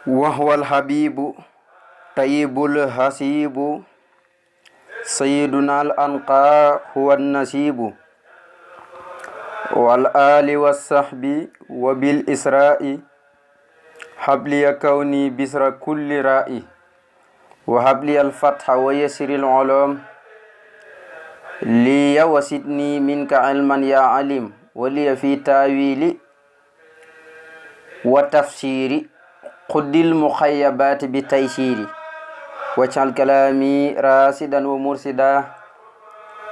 وهو الحبيب طيب الحسيب سيدنا الأنقى هو النسيب والآل والصحب وبالإسراء حبلي كوني بسر كل رائي وحبلي الفتح ويسر العلوم لي وسدني منك علما يا عليم ولي في تاويل وتفسير قد المخيبات بتيسير واجعل كلامي راسدا ومرسدا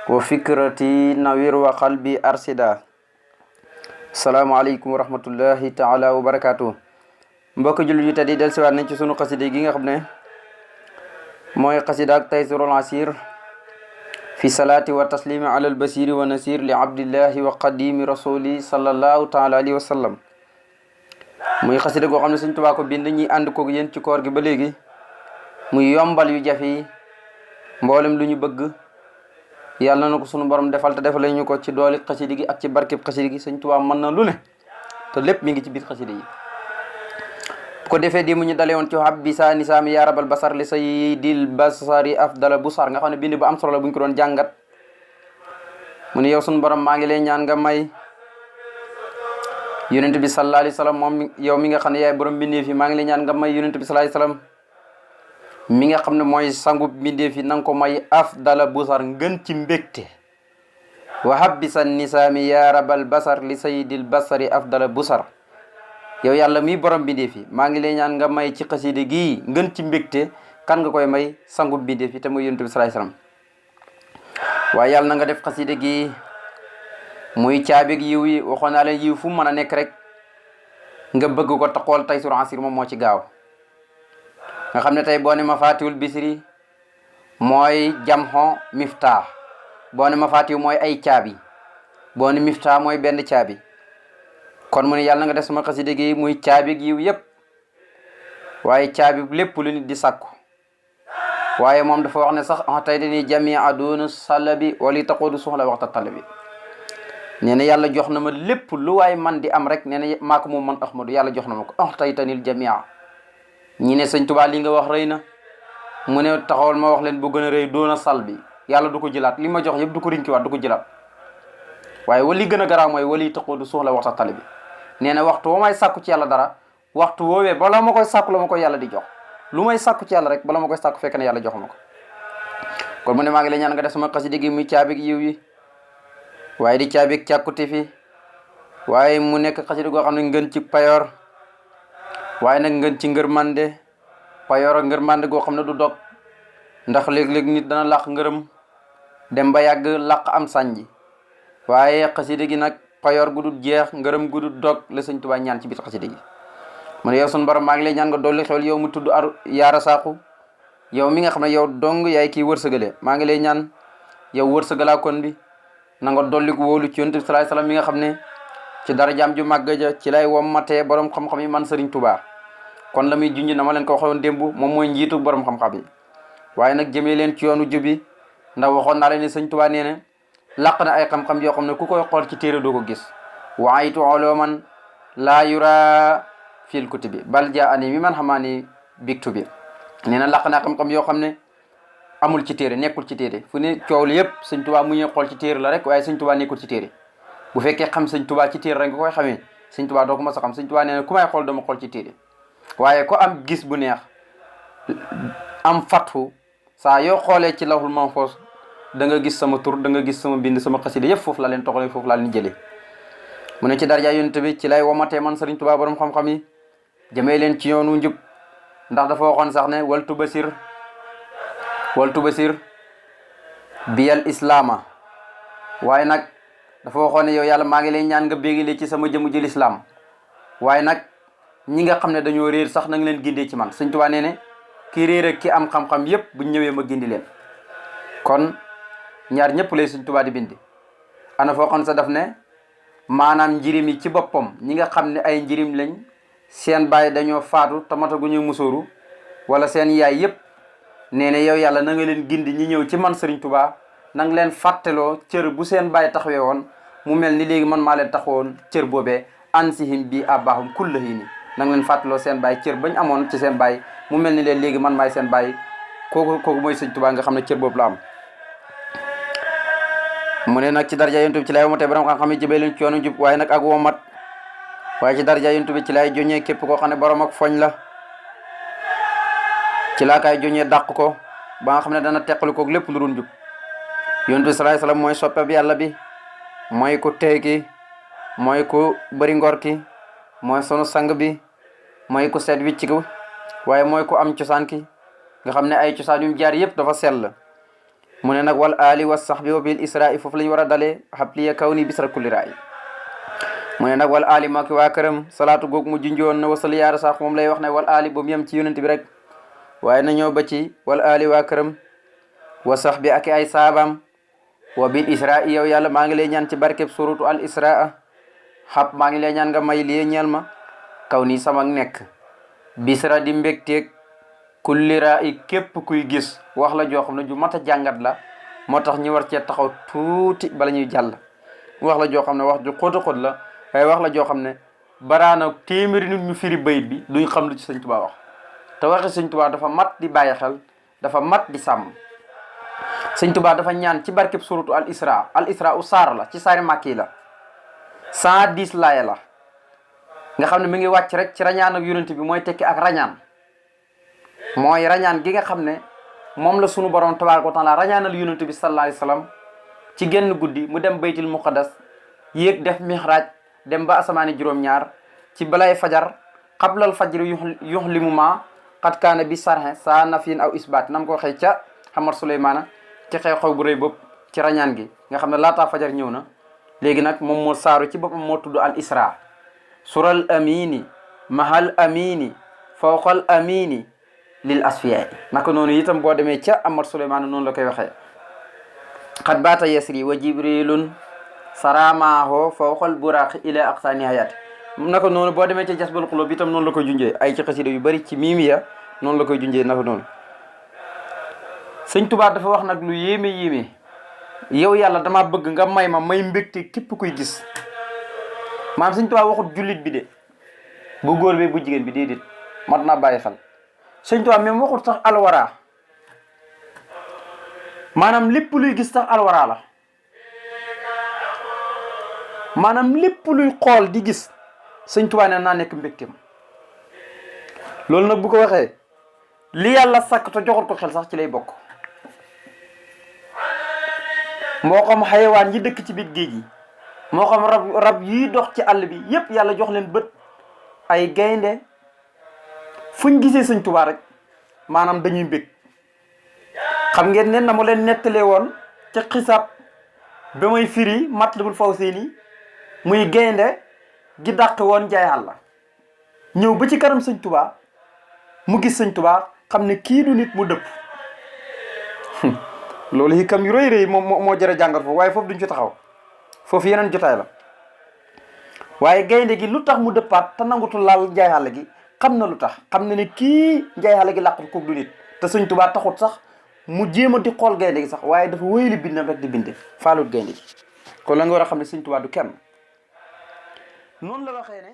وفكرتي نوير وقلبي أرسدا. Assalamualaikum warahmatullahi taala wabarakatuh. Mbokk jullit yu tedd yi del siwaat nañ ci sunu xasida gi nga xam ne mooy xasida ak Taysirul Asir fi salaati wa taslimi ala albasiri wa nasir li abdillahi wa qadimi rasuli sallallahu taala alayhi wa sallam. muy xasida goo xam ne Sëñ Tuubaa ko bind ñi ànd ko yéen ci koor gi ba léegi muy yombal yu jafe yi mboolem lu ñu bëgg yàlla na ko sunu borom defal te defal ñu ko ci dooli xasida gi ak ci barkeb xasida gi. Sëñ Tuubaa mën na lu ne te lépp mi ngi ci biir xasida yi. bu ko defee di mu ñu dale woon ci habbi sa nisaami yaa rabal basar li sayyidil basari afdala busar nga xam ne bind bu am solo la bu ñu ko doon jàngat. mu ne yow sunu borom maa ngi lay ñaan nga may yonent bi sallallahu alayhi wa sallam moom yow mi nga xam ne yaay borom bindee fi maa ngi lay ñaan nga may yonent bi sallallahu alayhi wa sallam mi nga xam ne mooy sangu bindee fi nanga ko may afdala busar ngën ci mbégte. wa habbisan nisaami ya rabal basar li sayyidil basari afdala busar yow yàlla mi borom bindee fi maa ngi lay ñaan nga may ci xasida gii ngën ci mbégte. kan nga koy may sangu bindee fi te muy yonent bi sallallahu alayhi wa sallam. waaye yàlla na nga def xasida gi muy caabig yiw yi waxoon naa leen yiw fu mu mën a nekk rek nga bëgg ko taxool Taysirul Asir moom moo ci gaaw. nga xam ne tey boo ne mafaatiwul bisri mooy jamxo miftaax, boo ne mafaatiw mooy ay caabi, boo ne miftaax mooy benn caabi. kon mu ne yàlla nga def sama xasida gi muy caabi yiw yëpp waaye caabi lépp lu nit di sàkku. waaye moom dafa wax ne sax tey dañuy jamia doonu salabi wali taqudu suxla waxta talabi. nee na yàlla jox na ma lépp lu waay man di am rek nee na maa ko moom man Ahmadu yàlla jox na ma ko tey tanil jamia. ñi ne Sëñ Tuubaa li nga wax rëy na mu ne taxawal ma wax leen bu gën a rëy doona sal bi yàlla du ko jëlaat li ma jox yëpp du ko rinkiwaat du ko jëlaat. waaye wali gën a garaaw mooy wali taqudu suxla waxta talabi. nee na waxtu woo may sàkku ci yàlla dara waxtu woowee bala ma koy sàkku la ma koy yàlla di jox lu may sàkku ci yàlla rek bala ma koy sàkku fekk ne yàlla jox ma ko. kon mu ne maa ngi lay ñaan nga def sama xasida gi muy caabig yiw yi waaye di caabig càkkute fi waaye mu nekk xasida goo xam ne ngën ci payoor waaye nag ngën ci ngërmande payoor ak ngërmande goo xam ne du dog ndax léeg-léeg nit dana làq ngërëm dem ba yàgg làq am sànji waaye xasida gi nag payoor gu dul jeex ngërëm gu dul dog la Sëñ Tuubaa ñaan ci biir xasida gi. mu ne yow sunu borom maa ngi lay ñaan nga dolli xewal yow mu tudd yaara saaku yow mi nga xam ne yow dong yaay kii wërsëgale maa ngi lay ñaan yow wërsëgalaa kon bi na nga dolli ko wóolu ci yonent bi sallallahu alayhi wasallam mi nga xam ne ci darajaam ju màgg ja ci lay wommatee borom xam-xam yi man Sëriñ Tuubaa. kon la muy junj na ma leen ko waxoon démb moom mooy njiitu borom xam-xam yi waaye nag jëmee leen ci yoonu jubi ndax waxoon naa leen ne Sëñ Tuubaa nee na làq na ay xam-xam yoo xam ne ku koy xool ci téere doo ko gis. waaytu uluman laa yura fil kutubi bal jaa ani mi man xamaani biktu bi. nee na làq naa xam-xam yoo xam ne amul ci téere nekkul ci téere fu ne coow li yëpp Sëñ Tuubaa mu ñuy xool ci téere la rek waaye Sëñ Tuubaa nekkul ci téere. bu fekkee xam Sëñ Tuubaa ci téere rek nga koy xamee Sëñ Tuubaa doo ko mos a xam. Sëñ Tuubaa nee na ku may xool dama xool ci téere waaye ko am gis bu neex am fatfu saa yoo xoolee ci lawhul mahfuus da nga gis sama tur da nga gis sama bind sama xasida yëpp foofu la leen toxalee foofu laa leen jëlee. mu ne ci darja yonent bi ci lay womatee man Sëriñ Tuubaa borom xam-xam yi jëmee leen ci yoonu njub ndax dafa waxoon sax ne waltu basir biyal islaama. waaye nag dafa waxoon ne yow yàlla maa ngi lay ñaan nga bégale ci sama jëmu jël islam waaye nag ñi nga xam ne dañoo réer sax nanga leen gindee ci man. Sëñ Tuubaa nee ne ki réer ak ki am xam-xam yépp buñ ñëwee ma gindi leen. kon ñaar ñëpp lay Sëñ Tuubaa di bindi. ana foo xam sa daf ne maanaam njirim yi ci boppam ñi nga xam ne ay njirim lañ seen baay dañoo faatu tamata gu ñuy musóoru wala seen yaay yépp nee ne yow yàlla na nga leen gindi ñi ñëw ci man Sëriñ Tuubaa nanga leen fàtteloo cër bu seen baay taxawee woon mu mel ni léegi man maa leen taxawoon cër boobee ansihim bi abahum kullahini na nga leen fàttaloo seen baay cër bañ amoon ci seen baay mu mel ni leen léegi man maay seen baay kooku mooy sëñ Tuubaa nga xam ne cër boobu la am. mu ne nag ci darja yonent bi ci lay womatee borom xam-xam yi jëbee leen ci yoonu jub waaye nag ak womat waaye ci darja yonent bi ci lay joñee képp koo xam ne borom ak foñ la ci laa kaay joñee dàq ko ba nga xam ne dana teqali koog lépp lu dul jub. yonent bi salaay salaam mooy soppe bi yàlla bi mooy ku tey ki mooy ku bëri ngor ki mooy sunu sang bi mooy ku seet wicc ki waaye mooy ku am cosaan ki nga xam ne ay cosaan yu jaar yëpp dafa sell. mu ne nag wal ali wa sahbi wa bil isra'i foofu la ñu war a dalee xabliya kaw ni bisra kulli raay. mu ne nag wal ali moo ki waa këram salaatu goog mu junjoon na wasal yaara sax moom lay wax ne wal ali bu mu yem ci yonent bi rek waaye na ñëw ba ci wal ali waa këram wa sahbi ak ay saabam wa bil isra'i yow yàlla maa ngi lay ñaan ci barkeb suratu al israa xab maa ngi lay ñaan nga may lii ñeel ma kaw nii sama nekk bisra di mbégteeg kulli raay képp kuy gis wax la joo xam ne ju mat a jàngat la moo tax ñu war cee taxaw tuuti bala ñuy jàll. wax la joo xam ne wax ju xóota xóot la waaye wax la joo xam ne baraana téeméeri nit ñu firi bayit bi duñ xam lu ci sëñ Tuubaa wax te waxi sëñ Tuubaa dafa mat di bàyyi xel dafa mat di sàmm. sëñ Tuubaa dafa ñaan ci barkeb suratu al isra u saar la ci saari màkk yi la 110 laaya la nga xam ne mi ngi wàcc rek ci rañaan ak yonent bi mooy tekki ak rañaan mooy rañaan gi nga xam ne moom la sunu borom tabaaraka wa taala rañaanal yonent bi sallallahu alayhi wasallam ci genn guddi mu dem baytil muqaddas yéeg def mihraj dem ba asamaani juróom-ñaar ci balay fajar qablal fajri yuxlimu ma qad kaana bi sarxe saa nafin aw isbaat nam ko waxee ca xamar Suleymaana ci xew-xew bu rëy bopp ci rañaan gi nga xam ne laataa fajar ñëw na. léegi nag moom moo saaru ci boppam moo tudd al isra sural amini mahal amini fawqal amini lil asfiya naka noonu itam boo demee ca Amar Suleymaan noonu la koy waxee xat baata yasri wa jibrilun saramaaho fawqal buraqi ila aqsa nihayat naka noonu boo demee ca jasbul qulub itam noonu la koy junjee ay ci xasida yu bëri ci miimiya noonu la koy junjee naka noonu. sëñ Tuubaa dafa wax nag lu yéeme yow yàlla dama bëgg nga may ma may mbégte képp kuy gis maanaam sëñ Tuubaa waxut jullit bi de bu góor bi bu jigéen bi déedéet mat naa bàyyi xel. sëñ Tuubaa même waxut sax alwara maanaam lépp luy gis sax alwara la maanaam lépp luy xool di gis sëñ Tuubaa ne naa nekk mbégteem. loolu nag bu ko waxee li yàlla sàkk te joxut ko xel sax ci lay bokk. moo xam xayawaan yi dëkk ci biir géej gi moo xam rab yiy dox ci àll bi yépp yàlla jox leen bët ay gaynde fuñ gisee sëñ Tuubaa rek maanaam dañuy mbég. xam ngeen ne na mu leen nettalee woon ci xisaab ba may firi Matlabul Fawzayni muy gaynde gi dàq woon njaay àlla ñëw ba ci kanam sëñ Tuubaa mu gis sëñ Tuubaa xam ne kii du nit mu dëpp. loolu hikam yu rëy moo jërë jàngat foofu waaye foofu duñ ci taxaw foofu yeneen jotaay la waaye gaynde gi lu tax mu dëppaat te nangutul laal njaay àll gi xam na lu tax xam na ne kii njaay àll gi làqut koog du nit te sëñ Tuubaa taxut sax mu jéem a di xool gaynde gi sax waaye dafa wéyali bindam rek di binde faalut gaynde gi kon la nga war a xam ne sëñ Tuubaa du kenn noonu la waxee ne